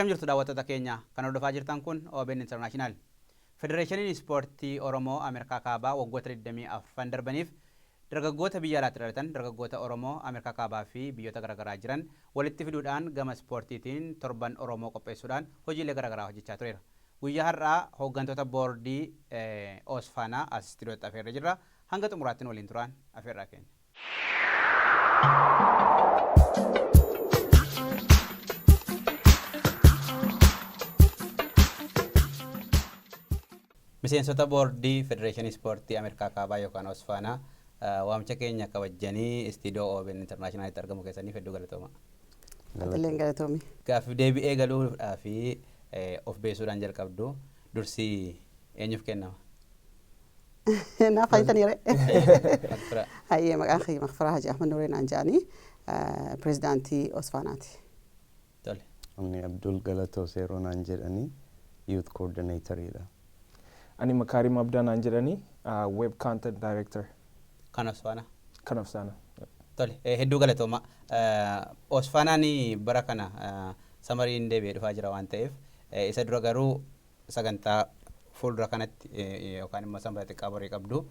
Akkam jirtu daawwattoota keenya? Kan hordofaa jirtan kun OBN International. Federeeshiniin Ispoortii Oromoo Ameerikaa Kaabaa waggoota 24 darbaniif dargaggoota biyya alaatti dhalatan, dargaggoota Oromoo Ameerikaa Kaabaa fi biyyoota garaagaraa jiran walitti fiduudhaan gama ispoortiitiin torban Oromoo qopheessuudhaan hojiilee garaagaraa hojjechaa tureera. Guyyaa har'aa hooggantoota boordii OSFNA as istiidiyootti afeerree jirra. Hanga xumuraatti nu waliin turaan afeerraa keenya. Miseensota boordii Federeeshinii Ispoortii Ameerikaa Kaabaa yookaan OSFNA, waamicha keenya kabajjanii istiidiyoo OBN Internationalitti argamu keessaniif hedduu galatooma. Atilleen galatoomi. Gaaffiif deebii eegaluudhaa fi of beeksisuudhaan jalqabdu, dursi eenyuuf kennama? Naaf fayyitanii ree? Makfiraa. Hayyee, maqaan kiyya Makfiraa Haji Ahmad Nuuree naan jedhanii, pirezidaantii OSFNAati. Tole. Ani Abdul Galatoo Seeroo naan jedhanii, youth coordinatoriidha. Ani Makaarim Abdaa naan jedhanii, web content director. Kan OSFNA. Kan OSFNA. Tole, hedduu galatooma. OSFNAn bara kana summeriin deebi'ee dhufaa jira waan ta'eef, isa dura garuu sagantaa fuuldura kanatti yookaan immoo Sanbata xiqqaa borii qabdu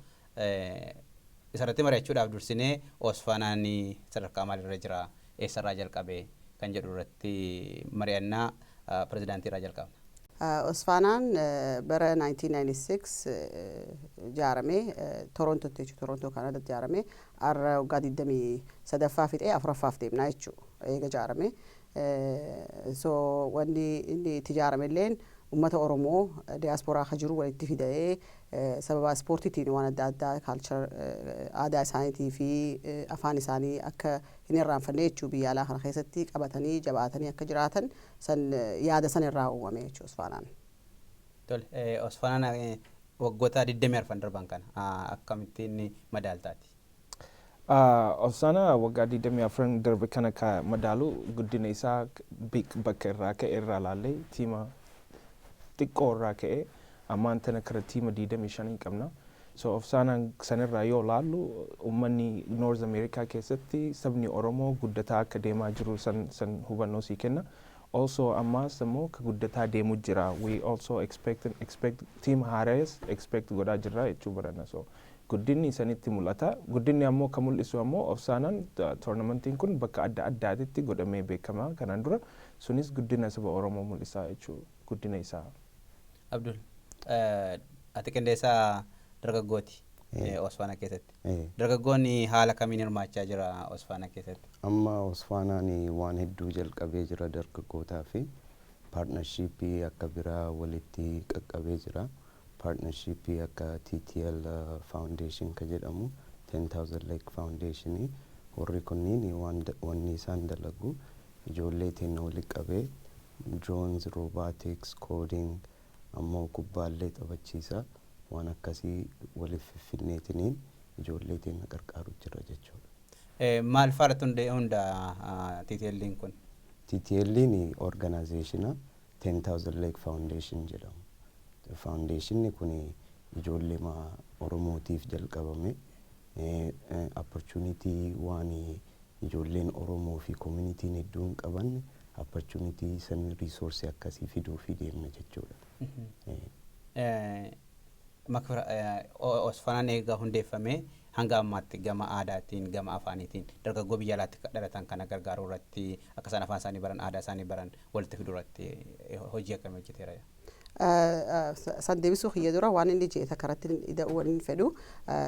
isarratti mari'achuudhaaf, dursinee OSFNAn sadarkaa maalirra jira, eessarraa jalqabe kan jedhu irratti mari'annaa, pirezidaantii irraa jalqabna. OSFNAn bara 1996 ijaarame, Torontotti jechuudha. Torontoo, Kaanaadaatti ijaarame. Har'a waggaa 23ffaa fixee afuraffaaf deemnaa jechuudha eega ijaarame. So wanni inni itti ijaarame illeen uummata Oromoo diyaasporaa ka jiru walitti fidee, sababa ispoortiitiin waan adda addaa, culture, aadaa isaaniitii fi afaan isaanii akka hin irraanfanne jechuu, biyya alaa kana keessatti qabatanii jabaatanii akka jiraatan san yaada san irraa uumame jechuu OSFNAn. Tole, OSFNAn waggoota 24 darban kana akkamittiin madaaltaati? OSFNA waggaa 24 darbe kana ka madaalu, guddina isaa bakka irraa ka'e irraa laallee, tiima xiqqoo irraa ka'e ammaan tana kara tiima 25 qabna. So OSFNAn sanirraa yoo laallu, uummanni North America keessatti sabni Oromoo guddataa akka deemaa jiru san hubannoo sii kenna. Also ammaas immoo ka guddataa deemu jira. We also expect team haarees expect godhaa jirra jechuu barana. So guddinni sanitti mul'ata. Guddinni ammoo ka mul'isu ammoo OSFNAn tournamentiin kun bakka adda addaatitti godhamee beekama kanaan dura. Sunis guddina saba Oromoo mul'isa jechuu, guddina isaa. Abdul, ati qindeessaa dargaggooti OSFNA keessatti. Dargaggoonni haala kamiin hirmaachaa jira OSFNA keessatti? Amma OSFNAn waan hedduu jalqabee jira, dargaggootaa fi partnershipii akka biraa walitti qaqqabee jira. Partnershipii akka TTL Foundation ka jedhamu, 10,000 Lake Foundation, warri kunniin waan wanni isaan dalagu ijoollee teenya walitti qabee drones, robotics, coding, ammoo kubbaallee taphachiisa, waan akkasii waliif fiffinneetiniin ijoollee teenya qarqaaru jira jechuudha. Maal faarratti hunda TTL'n kun? TTL'n organizationa 10,000 Lake Foundation jedhamu. Foundationni kun ijoollee Oromootiif jalqabame. Opportunity waan ijoolleen Oromoo fi communityn hedduun qaban, opportunity san, resource akkasii fiduu fi deemna jechuudha. OSFNAn eega hundeeffamee hanga ammaatti gama aadaatiin, gama afaaniitiin dargaggoo biyya alaatti dhalatan kana gargaaruu irratti, akka isaan afaan isaanii baran, aadaa isaanii baran, walitti fiduu irratti hojii akkamii hojjeteera? San deebisuu kiyya dura waan inni jee takka irratti ida'uu waan fedhu,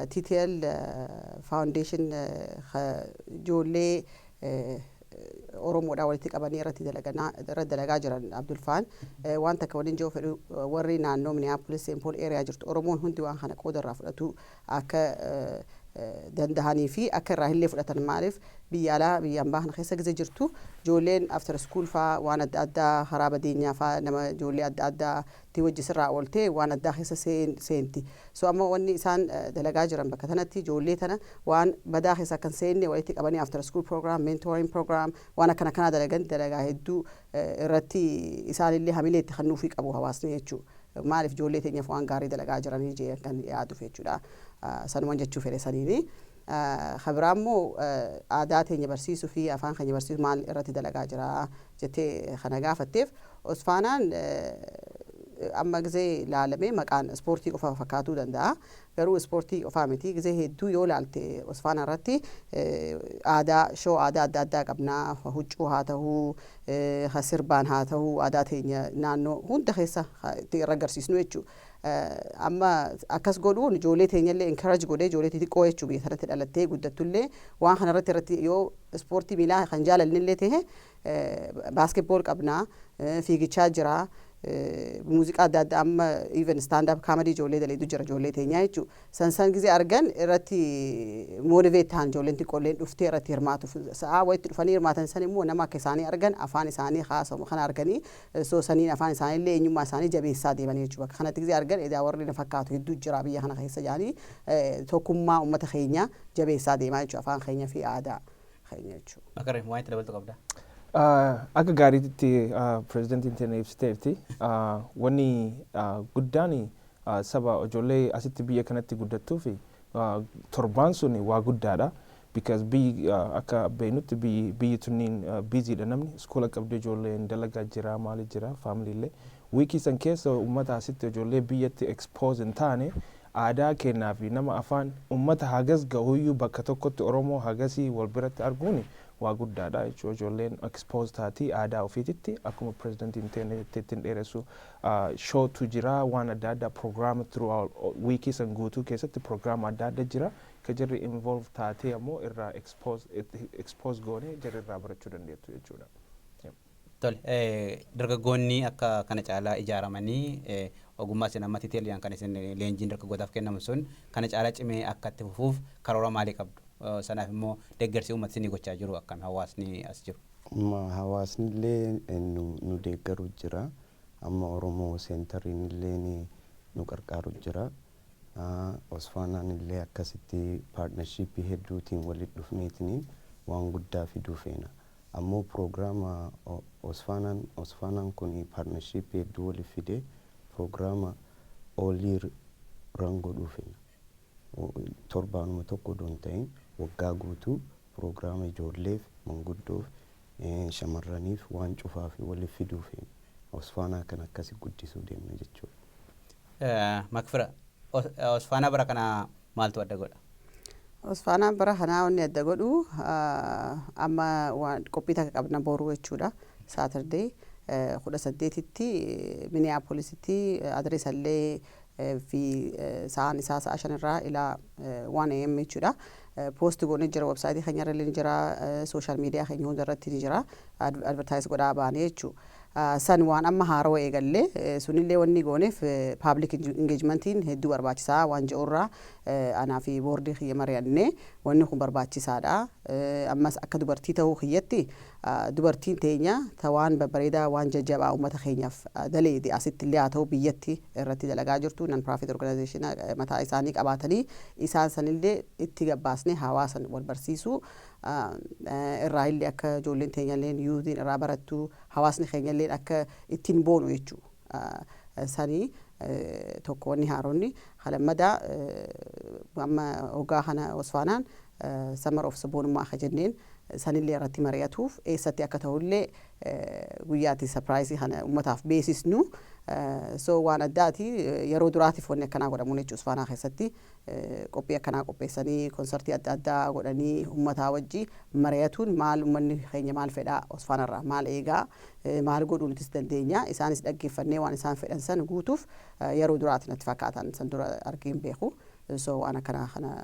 TTL Foundation ijoollee Oromoodhaa walitti qabanii irratti dalagaa jiran Abdulfaan waan takka waliin jiru fedhu, warri naannoo Minneapolis, St. Paul area jirtu, Oromoon hundi waan kana qooda irraa fudhatu akka dandahanii fi akka irraa illee fudhatan. Maaliif, biyya alaa, biyya ambaa kana keessa gize jirtu, ijoolleen after school faa, waan adda addaa, karaa badeenyaa faa, nama ijoollee adda addaa itti wajji sirraa ooltee waan addaa keessa seenti. So amma wanni isaan dalagaa jiran bakka tanatti ijoollee tana waan badaa keessa akka hin seenne walitti qabanii after school program, mentoring program, waan akkana kanaa dalagan. Dalagaa hedduu irratti isaanillee hamilee itti kennuufii qabu hawaasni jechuudha. Maaliif, ijoollee teenyaaf waan gaarii dalagaa jiranii jee kan yaaduuf jechuudha. Sanuman jechuu fedhe saniini. Kabiraa immoo aadaa teenya barsiisuu fi afaan keenya barsiisuu maal irratti dalagaa jira jettee kana gaafatteef, Osfaanaan amma gizee laalamee maqaan ispoortii qofa fakkaatuu danda'a. Garuu ispoortii qofaa miti. Gizee hedduu yoo laalte Osfaanaa irratti aadaa, show aadaa adda addaa qabnaa. Huccuu haa ta'uu, sirbaan haa ta'uu, aadaa teenya naannoo hunda keessa itti irra agarsiisnu jechuudha. Amma akkas godhuun ijoollee teenyallee encourage godhee, ijoollee xixiqqoo jechuu biyya sanatti dhalattee guddattullee waan kana irratti yoo ispoortii miilaa kan jaalannillee ta'e, basketball qabnaa, fiigichaa jira, muuziqaa adda addaa, amma even stand up comedy ijoollee daleedu jira, ijoollee teenyaa jechuudha. San san gizee argan irratti motivate ta'an, ijoolleen xiqqoolleen dhuftee irratti hirmaatuuf sa'aa wayitti dhufanii hirmaatan. San immoo nama akka isaanii argan, afaan isaanii haasawu kana arganii, so saniin afaan isaanii illee eenyummaa isaanii jabeessaa deemanii jechuudha. Bakka kanatti gizee argan edaa warri na fakkaatu hedduu jira biyya kana keessa jedhanii tokkummaa uummata keenya jabeessaa deemaa jechuudha, afaan keenya fi aadaa keenya jechuudha. Makarri, waan itti dabaltu qabda? Akka gaariitti pirezidantiin teenya ibsiteerti. Wanni guddaan saba ijoollee asitti biyya kanatti guddattuu fi torbaan sun waa guddaadha. Because biyyi akka beeknutti biyyi tunniin busy dha. Namni iskoola qabdu, ijoolleen dalagaa jira, maali jira, family illee. Week san keessa uummata asitti ijoollee biyyatti expose hin taane aadaa kennaa fi nama afaan uummata hagas gahuyyuu bakka tokkotti Oromoo hagasii wal biratti arguun waa guddaadha jechuudha. Ijoolleen expose taatii aadaa ofiititti. Akkuma pirezidantiin teenya ittiin dheeressu, show tu jira, waan adda addaa, program throughout week san guutuu keessatti program adda adda jira ka jarri involve taatee ammoo irraa expose goone jarri irraa barachuu dandeettu jechuudha. Tole, dargaggoonni akka kana caalaa ijaaramanii ogummaa isin amma TTL kan isin leenjiin dargaggootaaf kennamu sun kana caalaa cimee akka itti fufuuf karoora maalii qabdu? Sanaaf immoo deeggarsi uummata isinii gochaa jiru akkami, hawaasni as jiru? Hawaasni illee nu deeggaru jira. Amma Oromoo Center iin illee nu qarqaaru jira. Osfaanaan illee akkasitti partnership hedduutiin walitti dhufneetiniin waan guddaa fiduu feena. Ammoo program Osfaanaan kun partnership hedduu walitti fidee program all year run godhuu feena. Torbaanuma tokko odoo hin ta'in waggaa guutuu program ijoolleef, manguddoof, shamarraniif, waan cufaaf walitti fiduu feena. Osfaanaa kan akkasi guddisuu deemna jechuudha. Makfira, Osfaanaa bara kana maaltu adda godha? Osfaanaan bara kanaa wanni adda godhu amma waan qophii takka qabna boruu jechuudha. Saturday 18tti Minneapolisitti, address allee fi sa'aan isaa sa'a 5 irraa ilaa 1 a.m. jechuudha. Post goonee jira, website keenya irra ni jira, social media keenya hunda irratti ni jira. Advertise godhaa baanee jechuudha. San waan amma haarawaa eegallee. Sunillee wanni gooneef public engagement iin hedduu barbaachisaa waan jedhurraa anaa fi boordii kiyya mari'annee wanni kun barbaachisaadha. Ammas akka dubartii ta'uu kiyyatti, dubartiin teenya ta waan babbareedaa, waan jajjabaa uummata keenyaaf daleedi asitti illee haa ta'u biyyatti irratti dalagaa jirtu, non profit organization mataa isaanii qabaatanii, isaan sanillee itti gabbaasnee hawaasan wal barsiisuu irraa illee akka ijoolleen teenyallee youth iin irraa barattu, hawaasni keenyallee akka ittiin boonu jechuu. Sanii tokko wanni haaronni. Halammadaa amma hoggaa kana Osfaanaan Summer of Sabboonummaa akka jenneen sanillee irratti mari'atuuf, eessatti akka ta'ullee guyyaatti surprise kana uummataaf beeksisnu. So waan addaati, yeroo duraatiif wanni akkanaa godhamuun jechuudha. Osfaanaa keessatti qophii akkanaa qopheessanii, concert adda addaa godhanii, uummataa wajji mari'atuun, maal uummanni keenya maal fedhaa, Osfaanarraa maal eegaa, maal godhuu nutis dandeenya, isaanis dhaggeeffannee waan isaan fedhan san guutuuf yeroo duraati natti fakkaatan, san dura argeen beeku. So waan akkanaa kana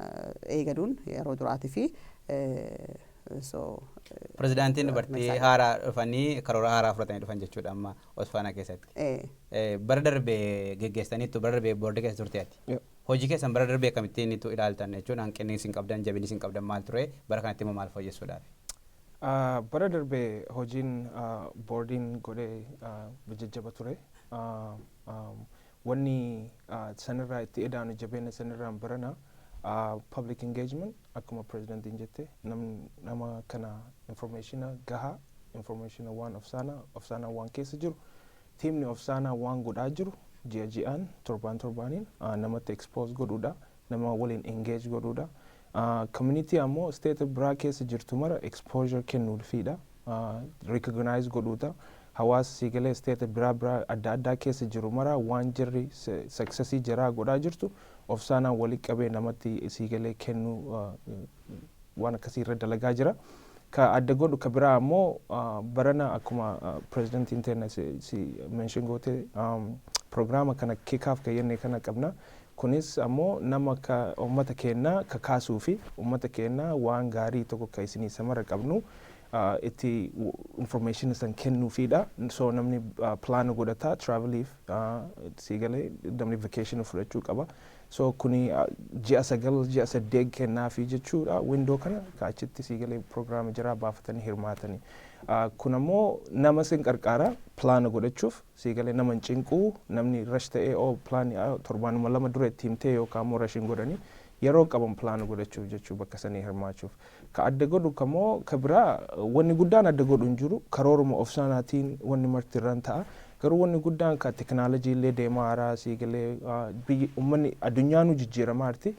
eegaluun yeroo duraatii fi so Pirezidaantiin dubartii haaraa dhufanii karoora haaraa fudhatanii dhufan jechuudha amma Osfaanaa keessatti. Bara darbee geggeessaniittu, bara darbee boordii keessa turte ati. Hojii keessan bara darbee akkamittiin itti ilaaltan jechuun, hanqinni isin qabdan, jabinni isin qabdan maal ture, bara kanatti immoo maal fooyyessuudhaaf? Bara darbee hojiin boordiin godhee jajjaba ture. Wanni sanirraa itti edaanu, jabeenya sanirraan barana, public engagement, akkuma pirezidantiin jette, nama kana information gahaa, information waan Ofsaanaa, waan keessa jiru, team ni Ofsaanaa waan godhaa jiru ji'a ji'aan, torbaan torbaaniin namatti expose godhuudha, nama waliin engage godhuudha. Community ammoo state biraa keessa jirtu mara exposure kennuufiidha, recognize godhuudha. Hawaasa siigalee state biraa biraa adda addaa keessa jiru mara waan jirri successii jiraa godhaa jirtu Osfaanaan walitti qabee namatti siigalee kennuu waan akkasii irra dalagaa jira. Ka adda godhu ka biraa ammoo barana akkuma pirezidantiin teenya si mention goote prograama kana kickoff ka jenne kana qabna. Kunis ammoo nama ka uummata keenyaa kakaasuu fi uummata keenyaa waan gaarii tokko ka isinii samara qabnu itti information san kennuufiidha. So namni plan godhata traveliif siigalee namni vacation fudhachuu qaba. So kuni ji'a 9, ji'a 8 kennaafi jechuudha window kana ka achitti siigalee prograama jiraa baafatanii hirmaatanii. Kun ammoo nama sin qarqaara plan godhachuuf, siigalee nama hin cinquu, namni rush ta'ee oo plan torbaanuma 2 dura itti himtee yookaan ammoo rush hin godhanii yeroo qaban plan godhachuuf jechuu bakka sanii hirmaachuuf. Ka adda godhu kammoo ka biraa wanni guddaan adda godhu hin jiru, karooruma Osfaanaatiin wanni marti irraan ta'a. Garuu wanni guddaan ka teknoolojii illee deemaa haaraa siigalee biyyi uummanni addunyaanuu jijjiiramaa jirti.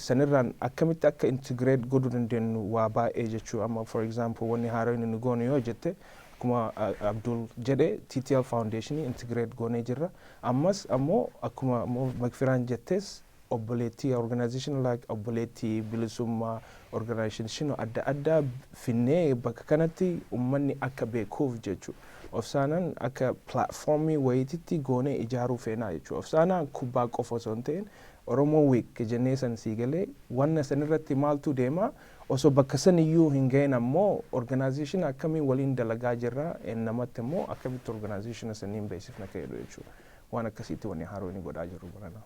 Sanirraan akkamitti akka integrate godhuu dandeenyu waa baay'ee jechuu. Amma, for example, wanni haaraa inni nu goonu yoo jette, akkuma Abdul jedhe, TTL Foundation integrate goonee jirra. Ammas ammoo akkuma Magfiraan jettes obboleettii organization like obboleettii bilisummaa organization adda addaa finnee bakka kanatti uummanni akka beekuuf jechuudha. Osfaanaan akka platformii wayiititti goonee ijaaruu feenaa jechuudha. Osfaanaan kubbaa qofa osoo hin ta'in Oromoo Week jennee san siigalee wanna sanirratti maaltu deema osoo bakka san iyyuu hin ga'in ammoo organization akkamii waliin dalagaa jirra, namatti immoo akkamitti organization saniin beeksifna ka jedhu jechuudha. Waan akkasiitti wanni haaroo inni godhaa jiru barana.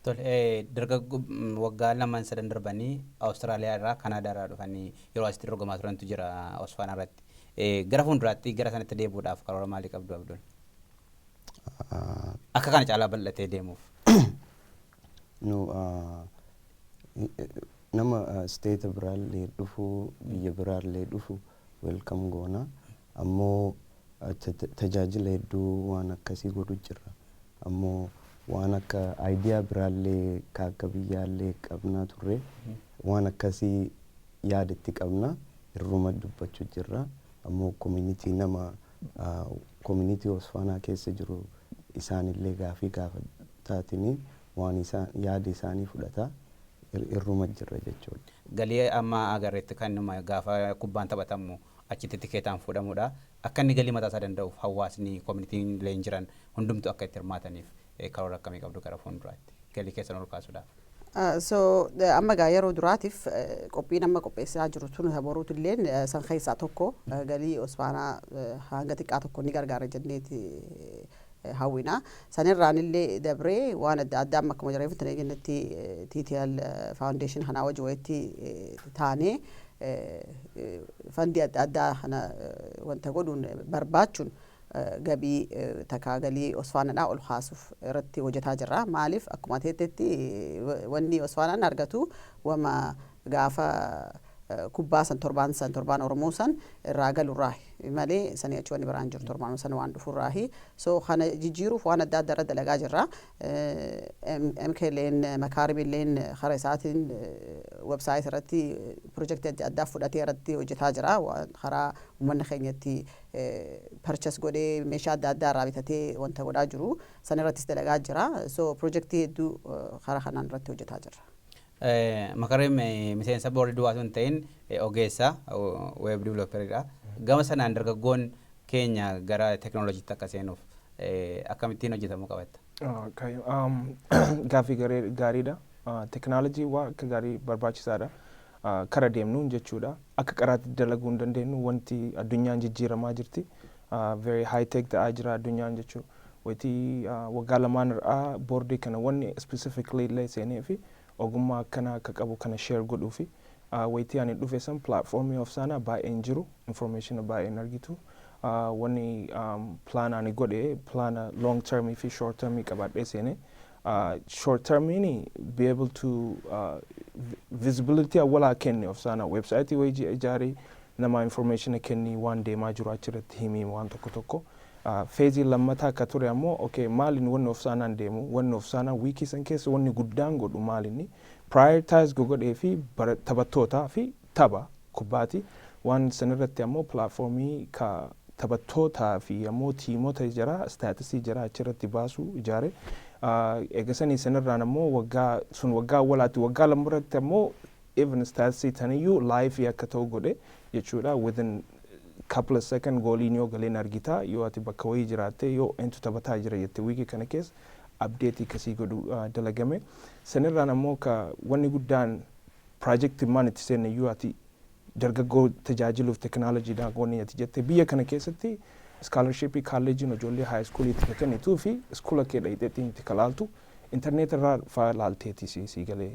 Tole, dargaggoo waggaa lamaan sadan darbanii Awustiraaliyaa irraa, Kanaadaa irraa dhufanii yeroo asitti dorgomaa turantu jira Osfaanaa irratti. Gara fuulduraatti gara sanatti deebi'uudhaaf karoora maalii qabdu, Abdul? Akka kana caalaa bal'atee deemuuf. Nu nama state biraallee dhufu, biyya biraallee dhufu welcome goona. Ammoo tajaajila hedduu waan akkasii godhu jirra. Ammoo waan akka idea biraallee ka akka biyyaallee qabnaa turre, waan akkasii yaadatti qabna, irruma dubbachuu jirra. Ammoo community nama community Osfaanaa keessa jiru isaanillee gaafii gaafataatiin waan isaan yaada isaanii fudhata irruma jirra jechuudha. Galii amma agarreetti kan numa gaafa kubbaan taphatamu achitti tikeetaan fuudhamudha. Akka inni galii mataa isaa danda'uuf hawaasni communityn illee jiran hundumtu akka itti hirmaataniif karoora akkamii qabdu gara fuulduraatti galii keessan ol kaasuudhaaf? So amma gaa yeroo duraatiif qophiin amma qopheessaa jiru tun boruutu illeen san keessaa tokko galii Osfaanaa hanga xiqqaa tokko ni gargaara jenneeti hawwina. Sanirraan illee dabree waan adda addaa amma akkuma jireef jennetti TTL Foundation kanaa wajji walitti taanee fundii adda addaa kana wanta godhuun barbaachuun gabii takkaa galii Osfaanaadhaa ol kaasuuf irratti hojjetaa jirra. Maaliif akkuma teettetti wanni Osfaanaan argatu wama gaafa kubbaa san torbaan san torbaan Oromoo san irraa galurraahi malee sanii achi wanni biraan jiru torbaan san waan dhufurraahi. So kana jijjiiruuf waan adda addaa irra dalagaa jirra. MKLeen Makaaribilleen karaa isaatiin website irratti pirojektii adda addaa fudhatee irratti hojjetaa jira. Karaa uummanni keenyatti purchase godhee meeshaa adda addaa irraa bitatee wanta godhaa jiru san irrattis dalagaa jira. So pirojektii hedduu karaa kanaan irratti hojjetaa jirra. Makarim miseensa boordii duwwaa osoo hin ta'in ogeessa web developeridha. Gama sanaan dargaggoon keenya gara teknooloojiitti akka seenuuf akkamittiin hojjetamuu qabatta? Gaaffii gaariidha. Teknoolojii waa akka gaarii barbaachisaadha. Kara deemnuun jechuudha. Akka qaraatti dalaguu hin dandeenyu, wanti addunyaan jijjiiramaa jirti. Very high tech ta'aa jira addunyaan jechuudha. Wayitii waggaa 2n irraa boordii kana wanni specifically illee seenee fi ogummaa akkanaa akka qabu kana share godhuu fi wayitii ani dhufe san platformii Osfaanaa baay'een jiru, information baay'een argitu. Wanni plan ani godhe plana long termii fi short termii qabaadhee seene. Short termiin be able to visibility awwalaa kenne Osfaanaa website wayii ijaarii nama information kenni, waan deemaa jiru achirratti himii waan tokko tokko. Phasii lammataa akka ture ammoo, okay, maalin wanni Osfaanaan deemu, wanni Osfaanaa weekii san keessa wanni guddaan godhu maalinni prioritize godhee fi taphattootaa fi tapha kubbaati waan sanirratti ammoo platformii ka Taphattootaa fi ammoo tiimota jira, statusii jira achirratti baasuu ijaare. Eegasanii sanirraan ammoo waggaa sun waggaa awwalaatti, waggaa lamarratti ammoo even statusii taniyyuu live akka ta'u godhe jechuudha. Within couple of second gooliin yoo galeen argita. Yoo ati bakka wayii jiraatte, yoo eentu taphataa jira jette, weekii kana keessa update kasii godhu dalagame. Sanirraan ammoo ka wanni guddaan project maan itti seenne iyyuu ati dargaggoo tajaajiluuf teknooloojiidhaan wanni ati jette, biyya kana keessatti scholarshipii kaalleejiin ijoollee high schooliitti kennituu fi schoola kee dhayxeetiin itti kalaaltu internet irraa faa laalteeti si galee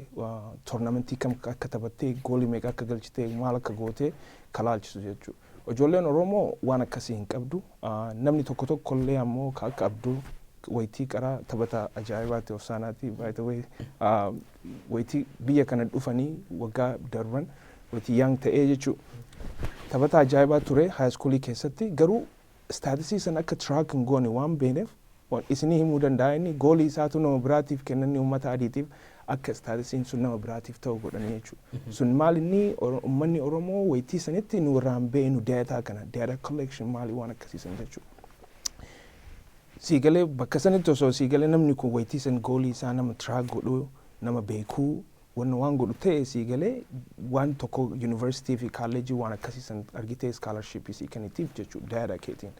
tournamentii kam akka taphattee, goolii meeqa akka galchitee, maal akka gootee kalaalchisu jechuudha. Ijoolleen Oromoo waan akkasii hin qabdu. Namni tokko tokko illee ammoo ka akka Abduu wayitii qaraa taphata ajaa'ibaati Ofsaanaati, by the way, wayitii biyya kana dhufanii waggaa darban wayitii young ta'ee jechuudha. Taphata ajaa'ibaa ture high schoolii keessatti, garuu statusii sana akka track hin goone waan beeneef isinii himuu danda'a, inni goolii isaatu nama biraatiif kennanii uummata adiitiif akka statusiin sun nama biraatiif ta'u godhanii jechuudha. Sun maal inni uummanni Oromoo wayitii sanitti nu irraan beenu data kana, data collection maali waan akkasiisan jechuudha. Siigalee bakka sanitti osoo siigalee namni kun wayitii san goolii isaa nama track godhuu, nama beekuu wanna waan godhu ta'e, siigalee waan tokko yuunivarsiitii fi kaalleejii waan akkasiisan argitee scholarshipii sii kennitiif jechuudha data keetiin.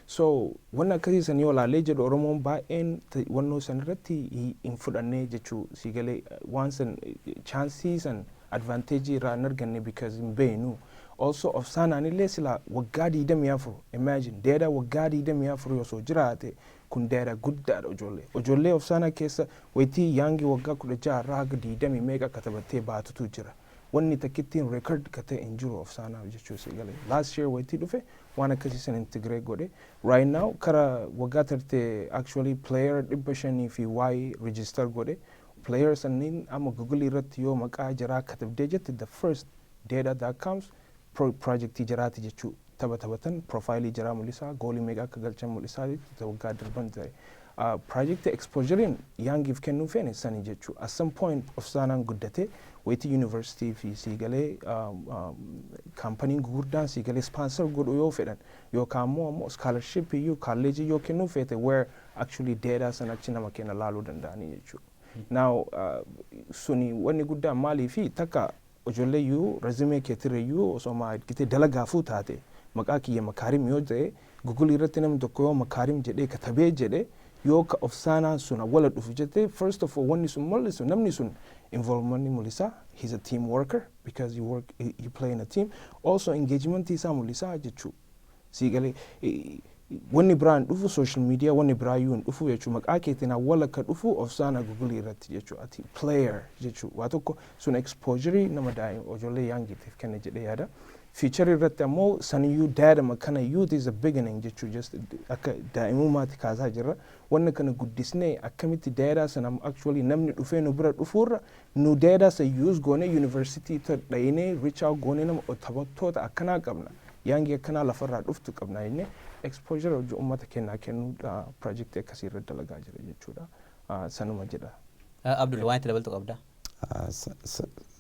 So wanna akkasiisan yoo laallee jedhu, Oromoon baay'een wannoo san irratti hin fudhannee jechuu, siigalee waan san chanceii san advantageii irraa hin arganne because hin beeknu. Also Ofsaanaan illee sila waggaa 24, imagine, data waggaa 24 osoo jiraate, kun data guddaadha ijoollee. Ijoollee Ofsaanaa keessa wayitii youngii waggaa 16 irraa haga diidamii meeqa akka taphattee baatutu jira. Wanni takkittiin record ka ta'e hin jiru Ofsaanaaf jechuu, si galee. Last year wayitii dhufe waan akkasii san integrate godhe. Right now kara waggaa tarte actually player 500 fi waayee register godhe. Player sanniin amma Google irratti yoo maqaa jaraa katabdee jette, the first data that comes projectii jaraati jechuu. Tapha taphatan profileii jaraa mul'isaa, goolii meeqa akka galchan mul'isaa waggaa darban ta'e. Projectii exposurein youngiif kennuu feene sani jechuu. At some point Ofsaanaan guddate wayitii university fi siigalee kaampaniin gurguddaan siigalee sponsor godhu yoo fedhan, yookaan ammoo scholarship iyyuu kaalleejii yoo kennuu feete, where actually data san achi nama kenna laaluu danda'anii jechuudha. Now suni wanni guddaan maalii fi takka ijoollee iyyuu resume keetirra iyyuu osoo maa argitee dalagaafuu taate, maqaa kiyya Makaarim yoo ta'e, Google irratti namni tokko yoo Makaarim jedhee katabee jedhe, yoo ka Ofsaanaan sun awwala dhufu jette, first of all wanni sun mul'isu namni sun involvement mul'isa, he's a team worker because you work, you play in a team. Also engagement isaa mul'isa jechuu, siigalee wanni biraan dhufu social media wanni biraayyuu hin dhufu jechuu. Maqaa keetiin awwala ka dhufu Ofsaana Google irratti jechuu, ati player jechuu. Waa tokko sun exposure nama daa'ima ijoollee youngiitiif kenna jedhee yaada. Future irratti ammoo saniyyuu daadama kana youth is a beginning jechuu, just akka daa'imummaatti kaasaa jirra. Wanna kana guddisnee akkamitti data sana actually namni dhufee nu bira dhufuurra nu data san use goone university dhayinee reach out goone, nama taphattoota akkanaa qabna, youngii akkanaa lafarraa dhuftu qabna jennee exposure hojii uummata kennaa kennuu projectii akkasii irra dalagaa jira jechuudha. Sanuma jedha. Abdul, waan itti dabaltu qabda?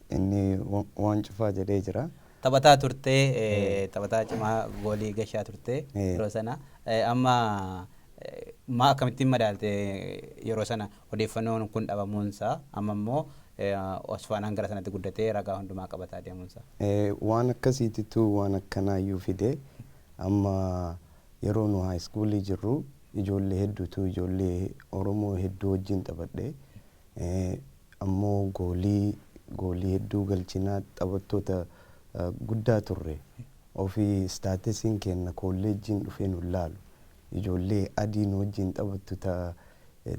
Inni waan cufaa jedhee jira. Taphataa turtee, taphataa cimaa goolii gashaa turtee yeroo sana. Amma maa akkamittiin madaalte yeroo sana odeeffannoon kun dhabamuunsaa, amma immoo Osfaanaan gara sanatti guddatee ragaa hundumaa qabataa deemuunsaa? Waan akkasiititu waan akkanaayyuu fide. Amma yeroo nu high schoolii jirru ijoollee hedduutu, ijoollee Oromoo hedduu wajjin taphadhe. Ammoo goolii hedduu galchinaa taphattoota guddaa turre. Ofii statusiin kenna kolleejjiin dhufee nu laalu. Ijoollee adiin wajjin taphattu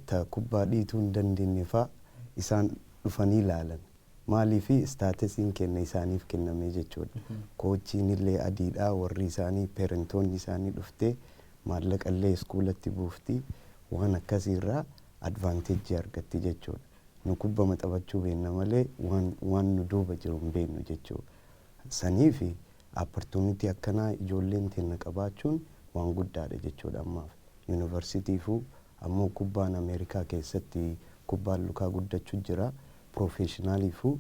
ta kubbaa dhiituu hin dandeenye fa'a isaan dhufanii ilaalan. Maaliifi statusiin kenna isaaniif kenname jechuudha. Coachiin illee adiidha, warri isaanii parentoonni isaanii dhuftee maallaqa illee schoolatti buufti, waan akkasiirraa advantageii argatti jechuudha. Nu kubbama taphachuu beekna malee waan nu duuba jiru hin beeknu jechuudha. Saniifi opportunity akkanaa ijoolleen teenya qabaachuun waan guddaadha jechuudha ammaaf. Yuunivarsiitiifuu ammoo kubbaan Ameerikaa keessatti kubbaan lukaa guddachuu jira. Professionaliifuu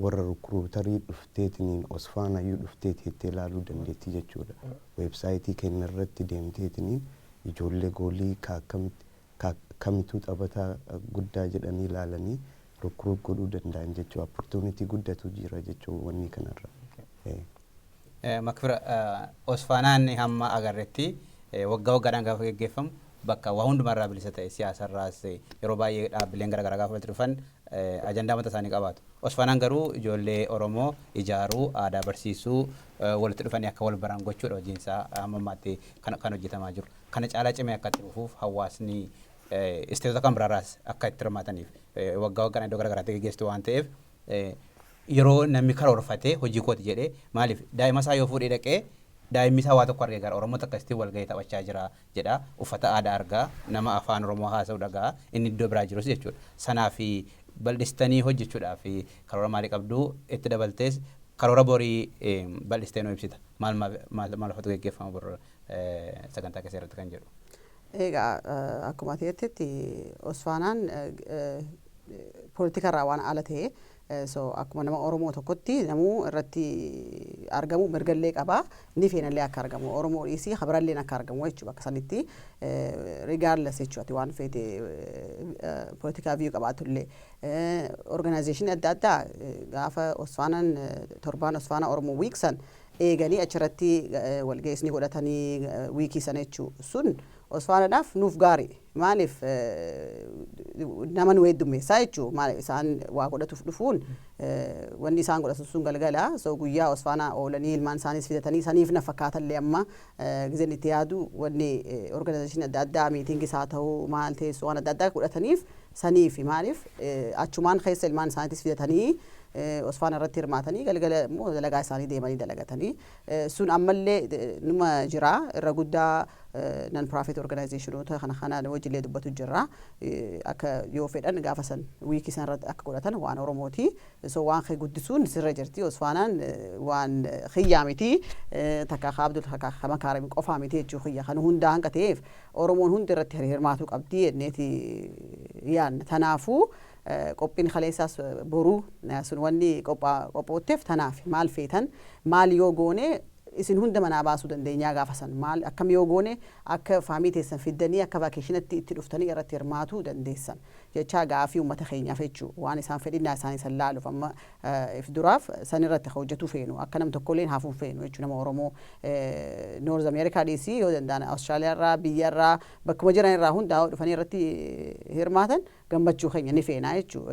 Warra recruiterii dhufteetiniin Osfaanayyuu dhuftee teettee ilaaluu dandeetti jechuudha. Websiteii keenya irratti deemteetiniin ijoollee goalii kamituu taphataa guddaa jedhanii ilaalanii recruit godhuu danda'an jechuudha. Opportunity guddatu jira jechuudha wanni kanarra. Makfira, Osfaanaan hamma agarretti waggaa waggaadhaan gaafa geggeeffamu bakka waa hundumarraa bilisa ta'e, siyaasarraas yeroo baay'ee dhaabbileen garaagaraa gaafa walitti dhufan ajandaa mataa isaanii qabaatu. Osfaanaan garuu ijoollee Oromoo ijaaruu, aadaa barsiisuu, walitti dhufanii akka wal baran gochuudha hojiin isaa hamma ammaatti kan hojjetamaa jiru. Kana caalaa cimee akka itti fufuuf, hawaasni stateota kan biraarraas akka itti hirmaataniif, waggaa waggaan iddoo garaagaraatti geggeessitu waan ta'eef, yeroo namni karoorfatee hojii kooti jedhee, maaliif daa'ima isaa yoo fuudhee dhaqee daa'imni isaa waa tokko argee gara Oromoo akkasitti wal gahee taphachaa jira jedha, uffata aadaa argaa, nama afaan Oromoo haasa'u dhagaa, inni iddoo biraa jirus jechuudha. Sanaaf bal'istanii hojjechuudhaaf karoora maalii qabdu? Itti dabaltees karoora borii bal'istee nu ibsita. Maal maal maal ofaatu geggeeffama bor sagantaa keessa irratti kan jedhu? Egaa, akkuma ati jettetti Osfaanaan poolitikarraa waan ala ta'e, so akkuma nama Oromoo tokkotti namuu irratti argamu mirgallee qaba, ni feenallee akka argamu, Oromoo dhiisii habiralleen akka argamu jechuudha bakka sanitti, regardless jechuudha ati waan feete poolitikaa view qabaatullee. Organizationii adda addaa gaafa Osfaanaan torbaan Osfaanaa Oromoo week san eeganii achirratti walgeessni godhatanii weekii sana jechuu sun Osfaanaadhaaf nuuf gaarii. Maaliif nama nu heddummeessaa jechuu. Maaliif isaan waa godhatuuf dhufuun, wanni isaan godhatu sun galgala, so guyyaa Osfaanaa oolanii ilmaan isaaniis fidatanii saniif na fakkaatallee. Amma gizeen itti yaadu, wanni organizationii adda addaa meetingis haa ta'uu, maal teessoo waan adda addaa godhataniif saniif. Maaliif achumaan keessa ilmaan isaaniitis fidatanii Osfaana irratti hirmaatanii galgala immoo dalagaa isaanii deemanii dalagatanii sun ammallee numa jira. Irra guddaa non profit organizationoota kana kana wajjillee dubbatu jirra, akka yoo fedhan gaafa san weekii san irratti akka godhatan waan Oromooti. So waan kee guddisuun sirra jirti. Osfaanaan waan xiyyaa miti, takka Abdul, takka Makaarami qofaa miti jechuu xiyya kan hundaa hanqa ta'eef Oromoon hundi irratti hirmaatuu qabdi jenneeti yaadna. Tanaafuu qophiin kaleessaas boruu sun wanni qophootteef tanaaf. Maal feetan, maal yoo goone isin hunda manaa baasuu dandeenyaa, gaafa san maal akkam yoo goone akka family teessan fiddanii akka vacationatti itti dhuftanii irratti hirmaatuu dandeessan jechaa gaafii uummata keenyaaf jechuu, waan isaan fedhinnaa isaanii san laaluuf amma if duraaf san irratti hojjetuu feenu, akka nam tokkolleen hafuun feenu jechuu. Nama Oromoo North America dhiisii, yoo danda'an Awustiraaliyaa irraa, biyya irraa, bakkuma jiran irraa hundaa dhufanii irratti hirmaatan gammachuu keenya ni feenaa jechuu.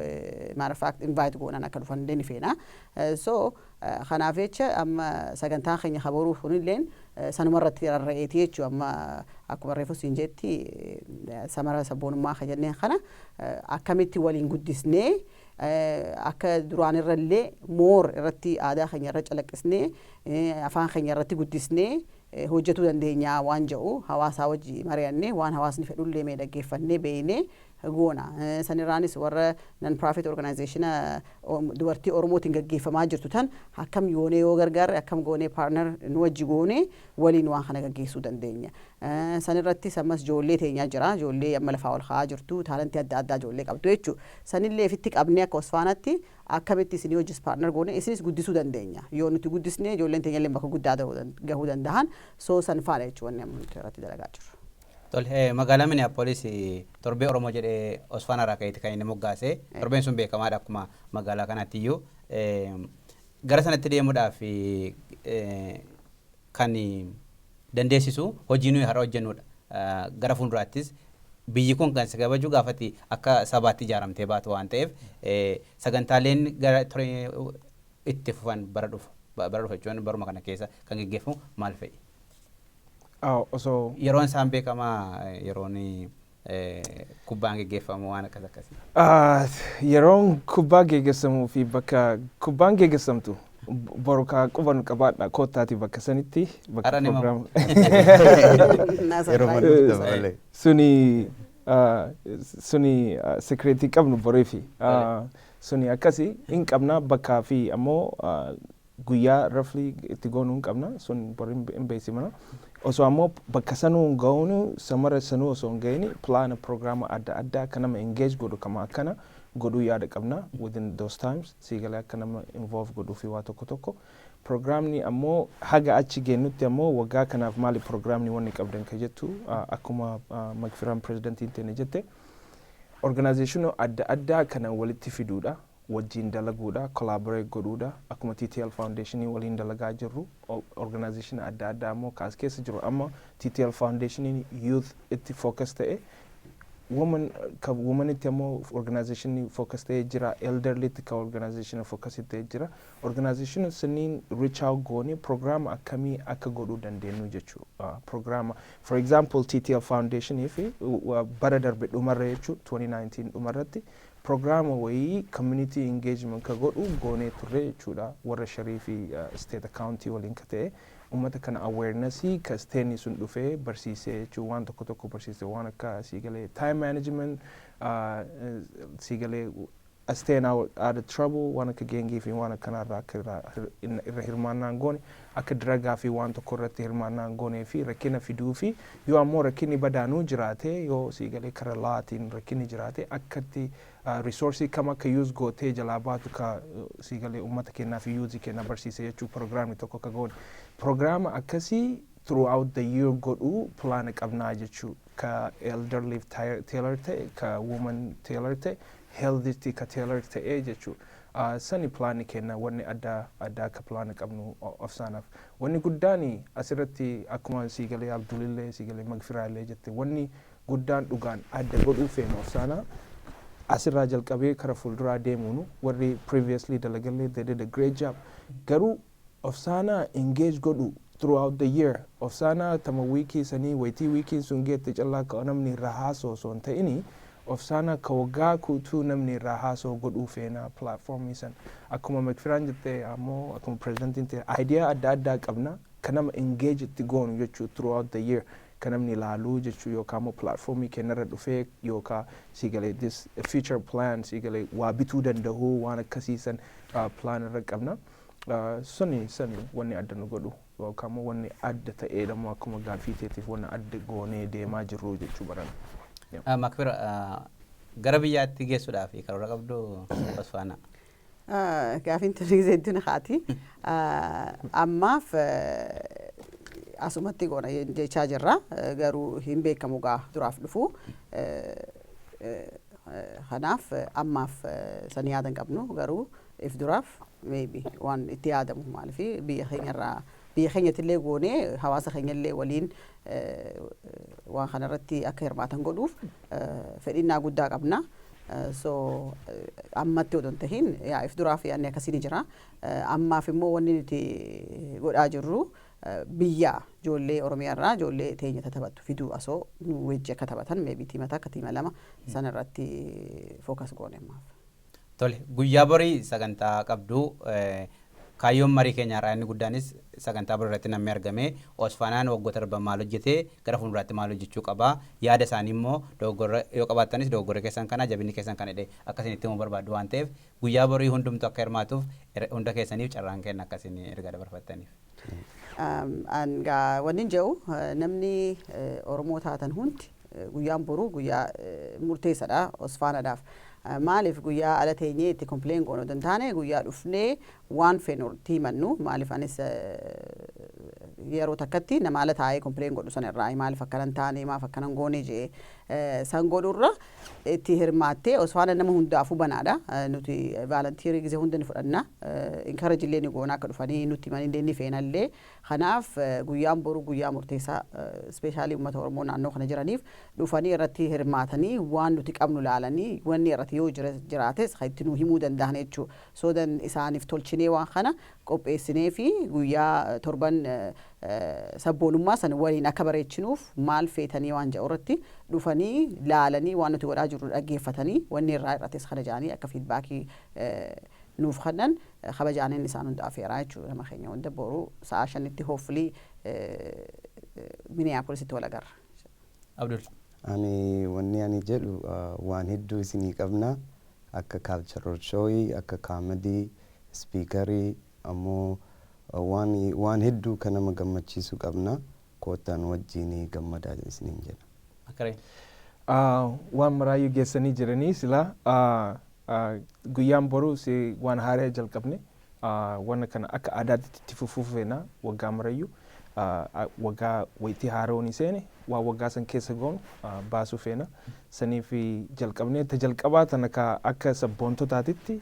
Matter of fact, invite goonan akka dhufan illee ni feenaa. So kanaaf jecha amma sagantaan keenya kabaruu kunilleen sanuma irratti rarra'eeti jechuu. Amma akkuma reefu siin jetti, samara sabboonummaa kan jenneen kana akkamitti waliin guddisnee akka duraan irrallee more irratti aadaa keenya irra calaqqisnee, afaan keenya irratti guddisnee hojjetuu dandeenya waan jedhu hawaasaa wajji mari'annee, waan hawaasni fedhullee mee dhaggeeffannee beeynee goona. Sanirraanis warra non profit organization dubartii Oromootiin gaggeeffamaa jirtu tan akkam yoonee yoo gargaarre, akkam goonee partner nu wajji goonee waliin waan kana gaggeessuu dandeenya. Sanirrattis ammas ijoollee teenyaa jira. Ijoollee amma lafaa ol ka'aa jirtu, talentii adda addaa ijoollee qabdu jechuudha. Sanillee ofitti qabnee akka Osfaanatti akkamitti isinii wajjis partner goone isinis guddisuu dandeenya. Yoo nuti guddisnee ijoolleen teenya illee bakka guddaa gahuu danda'an, so san faadha jechuudha wanni amma nuti irratti dalagaa jirru. Tole, magaalaa Minneapolis torbee Oromoo jedhee Osfaana irraa ka'eeti kan inni moggaase. Torbeen sun beekamaadha akkuma magaalaa kanaatti iyyuu. Gara sanatti deemuudhaaf kan dandeessisu hojii nuyi har'a hojjennudha. Gara fuulduraattis biyyi kun kan si kabaju gaafati akka sabaatti ijaaramtee baatu waan ta'eef, sagantaaleen gara itti fufan bara dhufu, bara dhufu jechuun baruma kana keessa kan geggeeffamu maal fa'i? Osoo Yeroon isaan beekamaa, yeroon kubbaan geggeeffamu waan akkas akkasii. Yeroon kubbaa geggeessamuu fi bakka kubbaan geggeessamtu boru kaa quban qabaadha, koottaati bakka sanitti bakka Har'a ni himamu. Yeroo maluuf malee. Suni secretii qabnu boreefi suni akkasi hin qabna. Bakkaa fi ammoo guyyaa rafli itti goonuu hin qabna, sun bor hin beeksifna. Osoo ammoo bakka sanuu hin ga'uunu, samara sanuu osoo hin ga'ini, plan programa adda addaa akka nama engage godhu kama akkana godhuu yaada qabna within those times, siigalee, akka nama involve godhuu fi waa tokko tokko. Programni ammoo haga achi geennutti ammoo waggaa kanaaf maali programni wanni qabdan ka jettu, akkuma Magfiraan pirezidantiin teene jette, organization adda addaa kana walitti fiduudha, wajjin dalaguudha, collaborate godhuudha. Akkuma TTL Foundationii waliin dalagaa jirru, organization adda addaa ammoo kaas keessa jiru. Amma TTL Foundationiin youth itti focus ta'e, woman ka womanitti ammoo organization focus ta'ee jira, elderlytti ka organization focus ta'ee jira. Organization saniin reach out goone programa akkamii akka godhuu dandeenyu jechuu. Programa, for example, TTL Foundationii fi bara darbe dhumarra jechuu, 2019 dhumarratti programa wayii community engagement ka godhu goonee turre jechuudha, warra sharii fi state county waliin ka ta'e, ummata kana awarenessii ka stateni sun dhufee barsiisee jechuu, waan tokko tokko barsiisee, waan akka siigalee time management, siigalee staying out of trouble, waan akka gangii fi waan akkanarraa akka irra hirmaannaan goone, akka drugaa fi waan tokko irratti hirmaannaan goonee fi rakkina fiduu fi yoo ammoo rakkinni badaanuu jiraate, yoo siigalee kara laatiin rakkinni jiraate, akkatti resourcii kam akka use gootee jalaa baatu ka siigalee ummata kennaa fi youthii kenna barsiise jechuu. Programni tokko akka goone, programa akkasii throughout the year godhuu plan qabnaa jechuu, ka elderly tailor ta'e, ka woman tailor ta'e, healthy ka tailor ta'e jechuu. Sani plani kenna, wanni adda adda akka plan qabnu OSFNAaf. Wanni guddaani asirratti, akkuma siigalee Abdulillee, siigalee Magfiraallee jette, wanni guddaan dhugaan adda godhuu feenu OSFNA asirraa jalqabee kara fuulduraa deemuunu, warri previously dalagallee, they did a great job, garuu OSFNA engage godhu throughout the year. OSFNA tama weekii sanii wayitii weekiin sun geette callaa ka namni irraa haasoo osoo hin ta'ini, OSFNA ka waggaa guutuu namni irraa haasoo godhuu feena platformii san. Akkuma Magfiraan jette ammoo, akkuma pirezidantiin ta'e, idea adda addaa qabna ka nama engage itti goonu jechuu, throughout the year ka namni ilaaluu jechuu, yookaan immoo platformii kennarra dhufee yookaan siigalee this future plan, siigalee waa bituu danda'uu, waan akkasiisan plan irra qabna. Sani wanni adda nu godhu yookaan immoo wanni adda ta'ee immoo akkuma gaaffii teetiif wanni adda goonee deemaa jirru jechuu baran. Makfira, gara biyyaatti geessuudhaaf karoora qabdu OSFNA? Gaafiin tun hedduun haati. Ammaaf asumatti goona jechaa jirra. Garuu hin beekamu gaa duraaf dhufu. Kanaaf ammaaf san yaada hin qabnu, garuu if duraaf maybe waan itti yaadamu, maaliif biyya keenyarraa biyya keenyattillee goonee hawaasa keenyallee waliin waan kanarratti akka hirmaatan godhuuf fedhinnaa guddaa qabna. So ammatti odoo hin tahin, yaa, if duraaf yaadni akkasii ni jira. Ammaaf immoo wanni nuti godhaa jirru biyya ijoollee Oromiyaarraa ijoollee teenya taphattu fiduu, asoo nu wajji akka taphatan, maybe teama takka, teama lama sana irratti focus goone ammaaf. Tole, guyyaa borii sagantaa qabdu. Kaayyoon marii keenya irraa inni guddaanis sagantaa borii irratti namni argame OSFNAn waggoota darban maal hojjetee, gara fuulduraatti maal hojjechuu qaba, yaada isaanii immoo dogoggora yoo qabaattanis dogoggora keessan kana, jabinni keessan kana jedhee akkasiin itti himuu barbaaddu waan ta'eef, guyyaa borii hundumtu akka hirmaatuuf hunda keessaniif carraan kenna akkasiin ergaa dabarfattaniif. Wanni jedhu, namni Oromoo taatan hundi, guyyaan boruu guyyaa murteessaadha OSFNAdhaaf. Maaliif guyyaa ala teenyee itti complain goonu hin taane, guyyaa dhufnee waan feenu itti himannu. Maaliif anis yeroo takkatti nama ala taa'ee complain godhu sana irraa maaliif akkana taane, maaf akkana goone jee san godhurra itti hirmaattee, OSFNA nama hundaafuu banaadha. Nuti volunteerii gisee hunda ni fudhanna. Encourage illee ni goona, akka dhufanii nutti himanillee ni feenallee. Kanaaf guyyaan boru guyyaa murteessaa, especially uummata Oromoo naannoo kana jiraniif, dhufanii irratti hirmaatanii waan nuti qabnu laalanii wanni irratti yoo jiraates kan itti nu himuu danda'an jechuudha. Soodan isaaniif tolchinee waan kana qopheessinee fi guyyaa torban sabboonummaa sana waliin akka bareechinuuf, maal feetanii waan jedhu irratti dhufanii laalanii waan nuti godhaa jirru dhaggeeffatanii wanni irraa irrattis kana jedhanii akka feedbackii nuuf kennan kabajaaniin isaan hunda afeeraa jechuudha. Nama keenya hunda boru sa'a 5tti hopefully Minneapolisitti wal agarra. Abdul. Ani wanni ani jedhu, waan hedduu isinii qabna, akka cultural showii, akka comedy, speakerii, ammoo waan hedduu kan nama gammachiisu qabna. Koottaan wajjin gammadaa isiniin jedha. Akkaree. Waan maraayyuu geessanii jiranii sila guyyaan boruu si waan haaraa jalqabne, waan kana akka aadaatti itti fufuu feena. Waggaa marayyuu waggaa wayitii haaroon seene waa waggaa san keessa goonu baasuu feena. Saniif jalqabnee ta jalqabaa tana ka akka sabboontotaatitti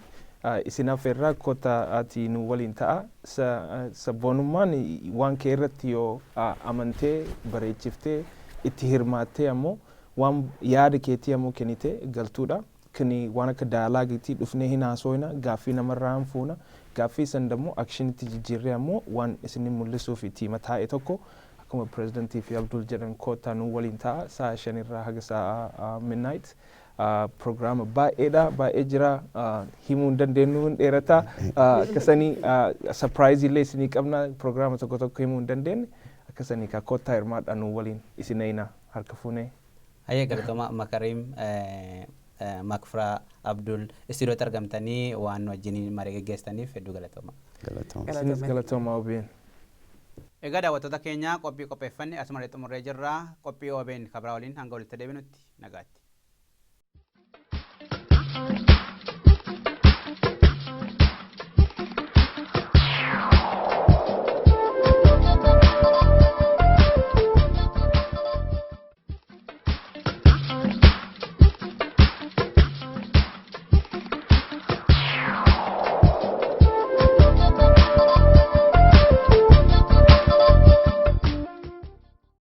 isin affeerraa, kottaa ati nu waliin ta'a. Sabboonummaan waan kee irratti yoo amantee bareechiftee itti hirmaattee ammoo waan yaada keetii ammoo kennitee galtuudha. Kuni waan akka dialogue dhufnee hin haasofna, gaaffii namarraa hin fuuna, gaaffii san dammoo actionitti jijjiirree ammoo waan isin mul'isuu fi teama taa'e tokko. Akkuma pirezidantii fi Abdul jedhan, koottaa nu waliin ta'a sa'a 5 irraa haga sa'a midnight. Prograama baay'eedha, baay'ee jira, himuu hin dandeenyu, hin dheerata. Akkasanii surprise illee isinii qabna, prograama tokko tokko himuu hin dandeenye. Akkasanii ka koottaa hirmaadha, nu waliin isin eeyna, harka fuunee. Hayyee, galatooma Makariim, Makfiraa, Abdul, istiidiyootti argamtanii waan nu wajjin marii geggeessitaniif hedduu galatooma. Galatooma. Isinis galatooma OBN. Egaa daawwattoota keenya, qophii qopheeffanne asuma xumurree jirra. Qophii OBN kabraa waliin hanga walitti deebinutti nagaatti.